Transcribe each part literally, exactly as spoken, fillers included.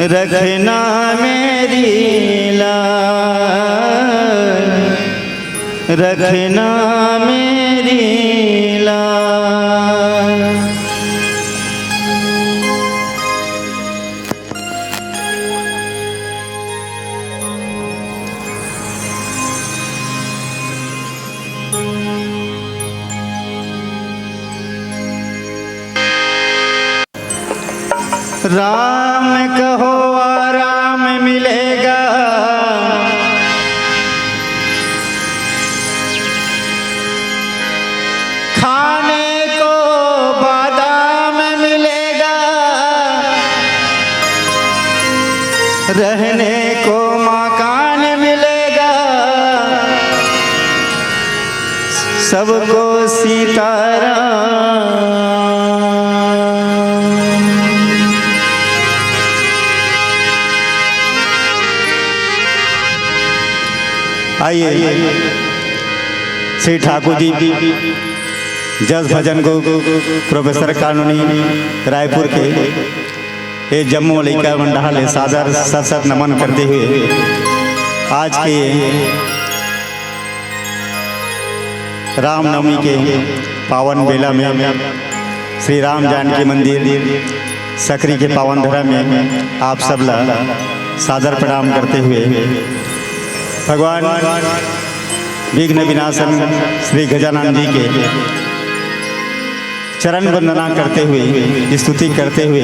रखना मेरी लाज, रखना मेरी लाज। राम कहो आराम मिलेगा, खाने को बादाम मिलेगा, रहने को मकान मिलेगा, सबको सीताराम। आइए, श्री ठाकुर जी जस भजन को प्रोफेसर कॉलोनी रायपुर के ये जम्मो लइका मन डहार ले सादर सत सत नमन करते हुए आज के रामनवमी के पावन बेला में श्री राम जानकी मंदिर सकरी के पावन धरा में आप सब ला सादर प्रणाम करते हुए भगवान विघ्न विनाशन श्री गजानन जी के चरण वंदना करते हुए, स्तुति करते हुए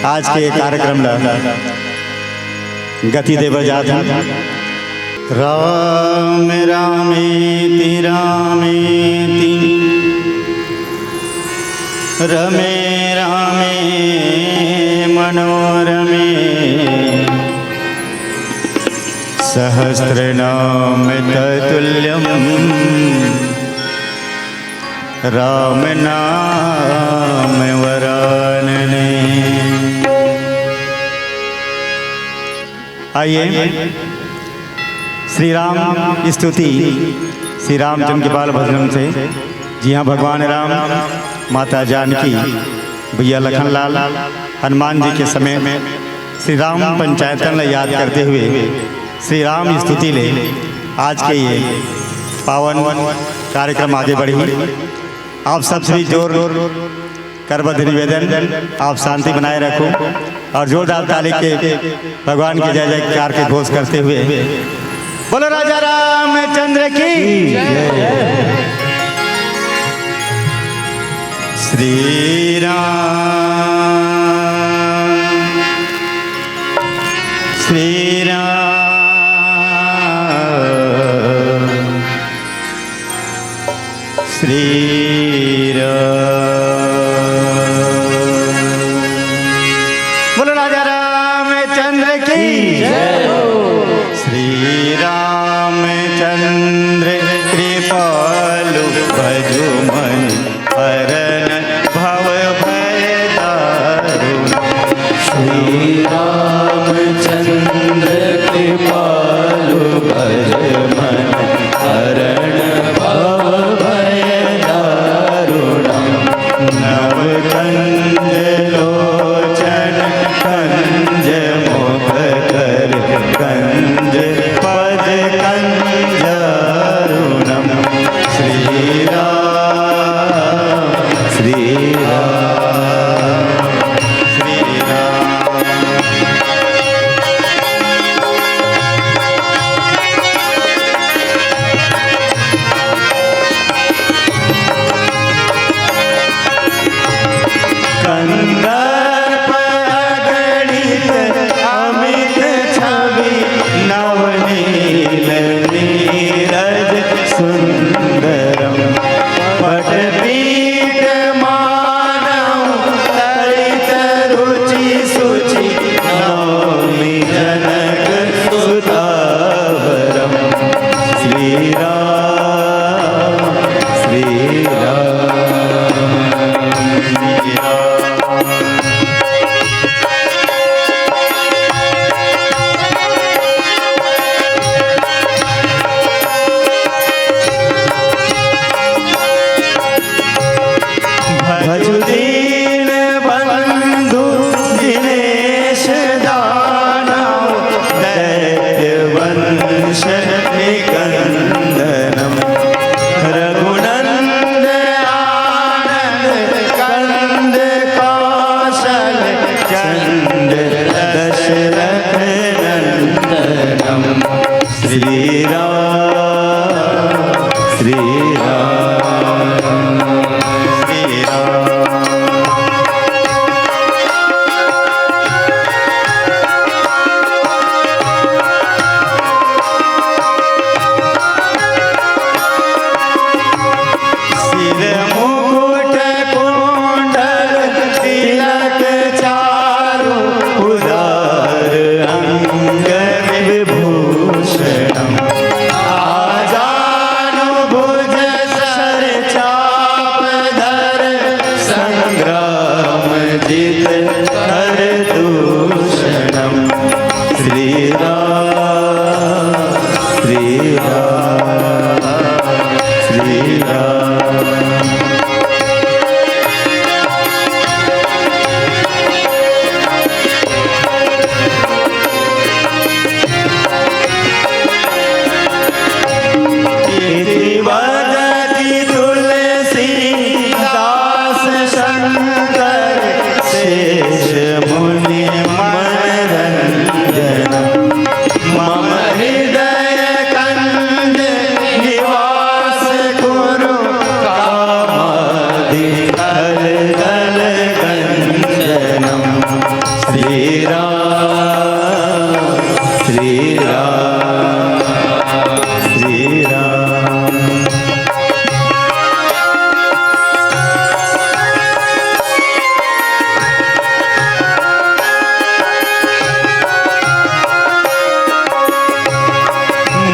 आज के कार्यक्रम ला गति देबर जात हन। राम रामेति रामेति रमे रामे मनोरमे सहस्रनाम ततुल्यम राम नाम वरानने। आइए, श्री राम स्तुति, श्री रामचंद्र के बाल भजन से। जी हाँ, भगवान राम, माता जानकी, भैया लखन लाल, हनुमान जी के समेत श्री राम पंचायतन ला याद करते हुए श्री राम स्तुति ले आज के ये पावन कार्यक्रम आगे बढ़ी। आप सब श्री जोर करबद्ध निवेदन, आप शांति बनाए रखो और जोरदार ताली के भगवान के जय जयकार के घोष करते हुए बोलो राजा रामचंद्र की। श्री राम, श्री राम, श्री राम। बोलो राजा रामचंद्र की जय हो। श्री रामचंद्र कृपालु भजुमन हरन भव भय दारुन। श्री रामचंद्र कृपालु भजुमन हरन भव भय कंस निकंदनम रघुनंद आनंद कंद कौशल चंद दशरथ नंदनम श्री राम श्री राम श्री राम। सिर मुकुट कुंडल तिलक चारु उदार अंग विभूषणम। आजानु भुज सर चाप धर संग्राम जित हर दूषणम। श्री राम श्री राम श्री राम। इति वदति तुलसीदास शंकर शेष मुनि मनरंजन। मम हृदय कंज निवास कुरु कामादि कल कल गंजनम। श्री राम श्री राम श्री राम।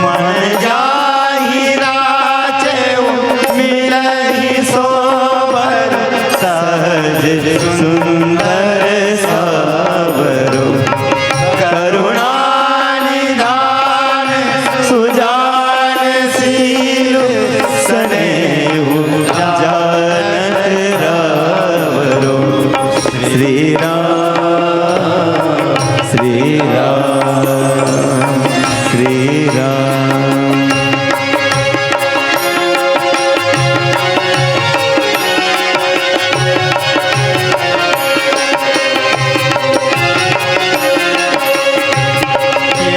मन जाहि राचेउ मिलहि सोबर, सहज सुंदर सावरो। करुणा निधान सुजान शील सनेहु जानत रावरो। श्री राम श्री राम श्री राम।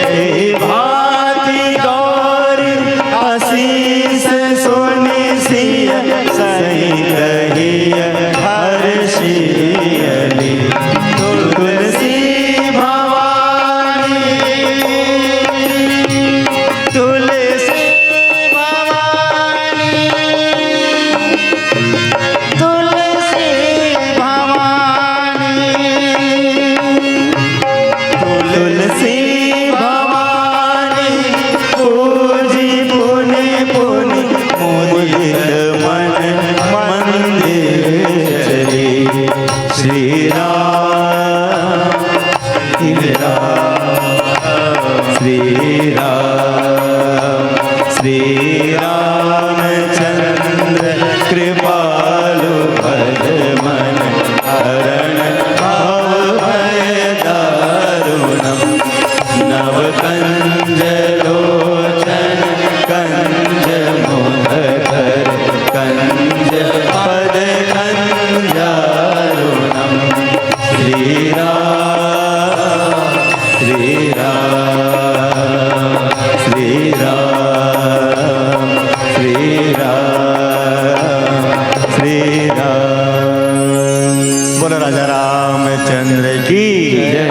यही भांति गौरी आशीष सुनि सिय सहित हिय हर्षियली। तुलसी भवानी, तुलसी भवानी, तुलसी भवानी, तुलसी भवानी, पूजी पुनि पुनि मुदित मन मंदिर चली। श्री राम श्री राम श्री राम श्री रामचंद्र कृपालु भज मन हरण भव भय दारुणम। नव कंज लोचन कंज मोहकर कंज पद कंजारुणम। श्री राम श्री राम श्री राम श्री राम श्री राम। बोलो राजा रामचंद्र की जय।